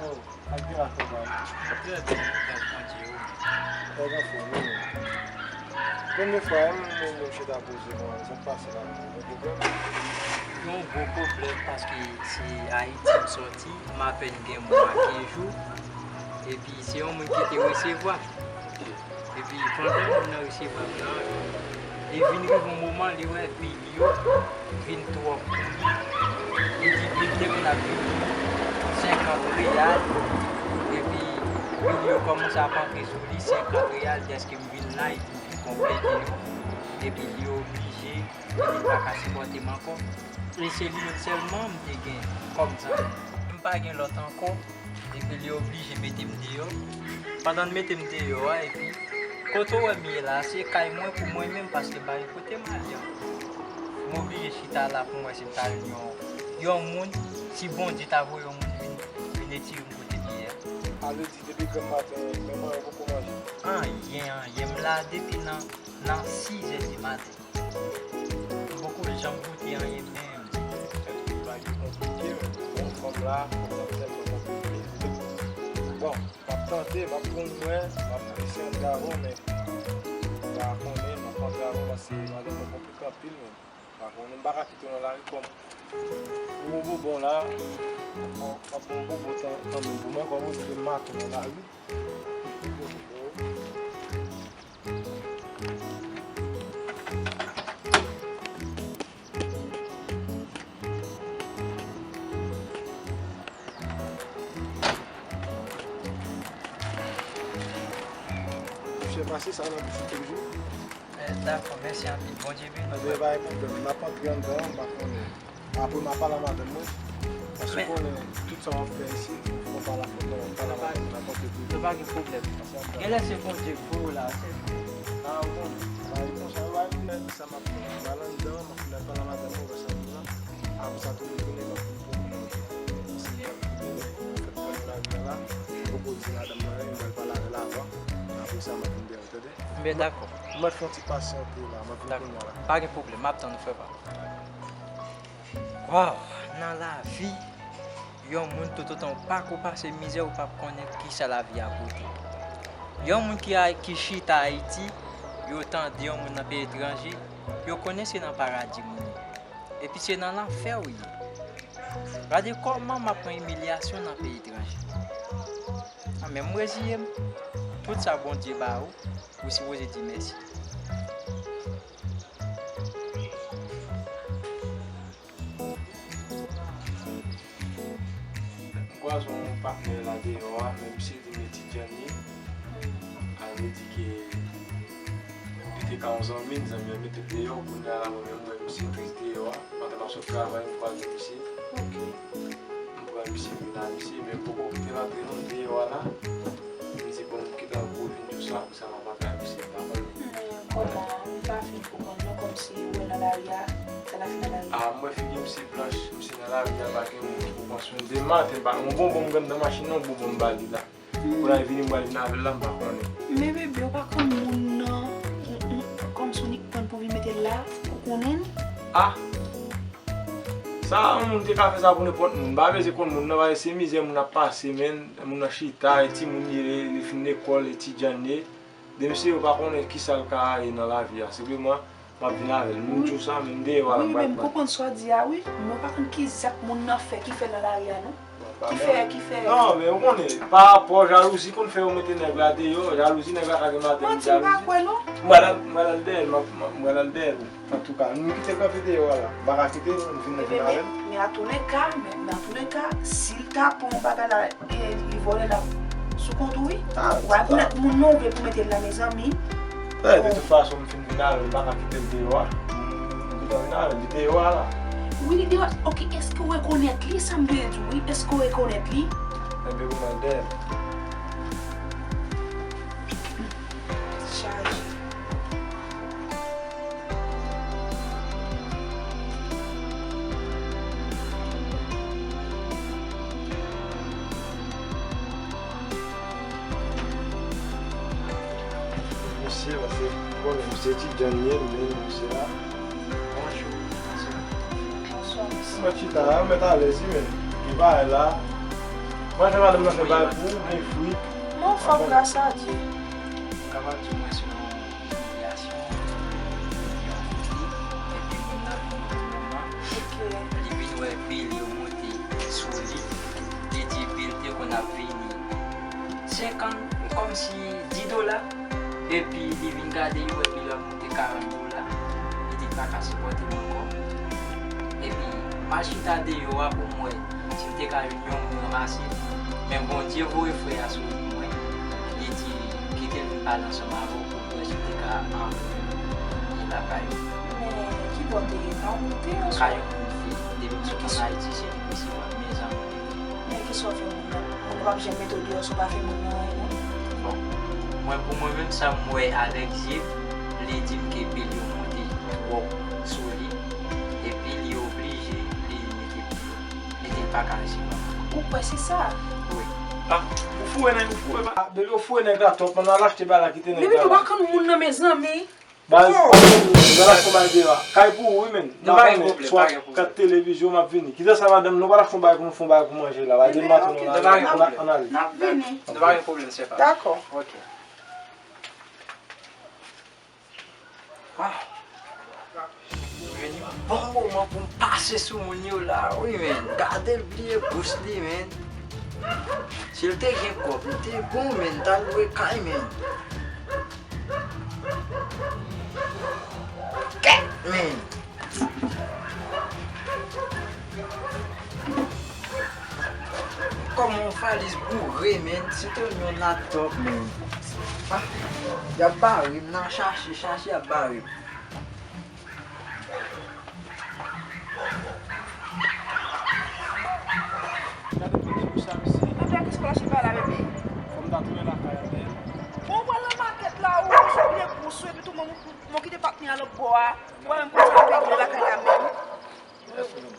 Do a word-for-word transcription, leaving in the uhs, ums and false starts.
Oh, ak de la fè ba. Trè byen, trè byen, Bondye, wi. Trè byen, fò, wi. Premye fwa, m, m, m chita poze mwen, sa k pase la, gen pwoblèm? Gen yon gwo pwoblèm paske se Ayiti m sòti, m apèn gen mwa kenz jou, epi se yon moun ki te resevwa m. Epi pandan moun nan resevwa m nan, li vin rive yon moman, li wè bil yo vin twòp pou li. Li di bil te konn ap vin senkant reyal, epi bil yo kòmanse ap antre sou li, senkant reyal, dèske m vin la, li di m vin konplete yo. Epi li oblije, li pa ka sipòte m ankò. E se li menm sèlman m te gen kòm zanmi. M pa gen lòt ankò. Epi li oblije mete m deyò. Pandan l mete m deyò a, epi kote w wè m ye la, se kay mwen pou mwen menm, paske m pa gen kote m ale ankò. M oblije chita la pou m wè si m ta jwenn yon, yon moun, si Bondye ta voye yon moun vin, vin retire m kote m ye a. Ale di depi granm maten, menm anyen poko manje. Anyen, anyen. M la depi nan, nan sis è di maten. M poko janm goute anyen menm. Bagay yo konplike, men bon, fanm la, fanm nan tèlman konplike. Bon, m ap tante, m ap konn mwen, m ap eseye antre avè w, men m pa konnen, m ap antre avè w paske madanm mwen konplike anpil, men m pa konnen, m pa ka kite w nan lari kòm. Ou bon bon la, m ap bon bon tan, tanmen pou mwen, kòm ou di ke m maten nan lari. Chè, pase sa nan bouch ou toujou. Eh, dakò, mèsi anpil. Bondye beni w. Anben, pa gen pwoblèm. M ap antre anndan an, m pa konnen. Apre, m a pale a madanm mwen. Paske ou konnen, tout sa w ap fè isit, fò w pale a, fò w pale a madanm mwen, n a konte pou li. Pa gen pwoblèm. Genlè se Bondye k voye w la, se vre. A, ou konnen. Bagay konsa, yo, bagay pou nèg, sa m ap fè. M al anndan, m ap fin al pale a madanm mwen, wè sa pou la. Apre sa, tou, m tounen, m ap vin pou mwen. Si m ap vin pou mwen, m fèk pran nan lavi a la, m poko di madanm mwen anyen, m pral pale avè l avan. Apre sa, m ap vin dèyè w, tande? Enben, dakò. M mèt fè yon ti pasyante la, m ap vin kounye a la. Pa gen pwoblèm, m ap tann ou, frè pa m. Waw, nan lavi, yon moun toutotan w pako pase mizè, ou p ap konnen kisa lavi a pote. Yon moun ki a, ki chita Ayiti, yo tande yon moun nan peyi etranje, yo konnen se nan paradi moun ye. Epi se nan lanfè w ye. Gade kòman m ap pran imilyasyon nan peyi etranje. A, men m reziye m. Tout sa Bondye ba ou, ou sipoze di mèsi. M kwaze yon patnè la deyò a, men misye di m etidyan li ye. A vle di ke li te ka yon zanmi l, zanmi an mete l deyò, kounye a la mwen menm m wè misye plis deyò a, pandan m ap sot travay, m kwaze misye. Ok. M pran misye vin la, misye, men m poko kite l antre non, deyò a la. M di, bon, m kite l antre vin tou sa. Sa m ap antre a misye, m pa konnen. Hmm, kòman, m pa fin konprann non, kòmsi ou wè nan lari a, sa l ap fè nan lari a. A, m wè figi misye blanch, misye nan lari a, pa gen moun ki poko pran swen l. Demen maten, pa, yon bonbon m gen anndan machin nan, yon bonbon m ba li la. Hmm. Pou l al vini, m pral vin avè l la, m pa konnen. Men bebe, ou pa konn moun nan, m, m, kòmsi ou nik pran l pou vin mete l la, ou konnen l? A! Sa, yon moun te ka fè sa pou nenpòt moun. M pa bezwen konn moun nan, paske se mizè moun ap pase, men moun nan chita, e timoun li ye, li fin lekòl, etidyan li ye. Demen misye yo pa konnen kisa l ka ye nan lavi a. Senpleman, m ap vin avè l. M di w sa, men m deyò a la, m pral pran. Wi, men m konprann sa w di a, wi. Men w pa konn ki zak moun nan fè, ki fè l nan lari a, non. Ki fè, ki fè. Non, men ou konnen, pa rapò jalouzi konn fè yo mete nèg la deyò, jalouzi, nèg la ka gen madanm, jalouzi. Manti, m pa kwè, non. M pral al, m pral al dèyè l, m ap, m pral al dèyè l. Antouka, nou kite kanpe deyò a la. M pa ka kite l, m vin, m vin avè l. Men, men, men atouleka, men, men atouleka, si l ta pran yon bagay la, e li vòlè l ap sou kont ou, wi. A, w a rekonèt moun nan ou vle pou mete l la, mezanmi. Sa, de tout fason, m fin vin avè l, m pa ka kite l deyò a. M gentan vin avè l, li deyò a la. Wi, li deyò. Ok, èske w rekonèt li? Sa m vle di w, wi. Èske w rekonèt li? Enben, ou mande. Chaje. Mesye, pase, bon, mesye ti John ye, men mesye la. Bonjou, mesye. Bonswa, mesye. Mwen chita la, mwen alèz, men. Li pa la. Mwen fè madanm nan fè bagay pou ou, gen fwi. Mwen anfòm, gras a Dye. Ou kapab di mwen se yon imilyasyon, yon foli, epi moun nan vin nan, ok, li vin wè bil yo monte sou li. Li di bil te konn ap vini senkant, kòmsi dis dola, epi li vin gade yo, epi l ap monte karant dola. Li di l pa ka sipòte l ankò. Epi, m al chita deyò a pou m wè si m te ka jwenn yon moun ranmase. Men Bondye voye frè a sou mwen. Li di, kite l vin pale ansanm avè w pou m wè si m te ka antre lakay ou. Men ki bò w te ye? Kay ou te ye oswa? Kay yon moun fi. Depi m sot ann Ayiti, se li ki resevwa m, mezanmi. Men kisa w fè moun nan? Moun nan p ap janm mete w deyò si w pa fè moun nan anyen, non. Bon, mwen, pou mwen menm, sa m wè avèk zye m, li di m ke bil yo monte twòp sou li, epi li oblije li mete bil yo. Li di l pa ka resevwa m ankò. Ou kwè se sa? Wi. Ah, ou foure nèg, ou foure pa. Ah, depi ou foure nèg la twòp, ann al achte bagay la, kite nèg la. Depi nou pa konn moun nan, mezanmi. Baz, nou al achte yon bagay deyò a. Kay pou ou, wi, men. Nou pa gen pwoblèm, pa gen pwoblèm. Swa kat televizyon, m ap vini. Kite sa, madanm, nou al achte yon bagay pou nou fè yon bagay pou manje la. Bagay de maten nou la, ann ale. N ap vini. Ann ale. Nou pa gen pwoblèm, se pa. Dakò. Ok. Ah. Vini bon moman pou m pase sou moun yo la, wi, men. Gade l bliye bous li, men. Si l te gen kòb, li te bon, men. T al lwe kay, men. Kèt, men. Kòman yon valiz boure, men? Se te yon laptop, men. Ah, y ap bare m nan, chache, chache, y ap bare m. Gade pwodui pou sa, mesye. Bebe, kisa w al chita la, bebe? Fò m ta tounen lakay la, men. Bon, w pral nan makèt la, ou, ou sou pye gous, epi tou, mwen, mwen kite patnè a lòt bò a. Ou pa menm konn sa w regle lakay la menm. Yes, men.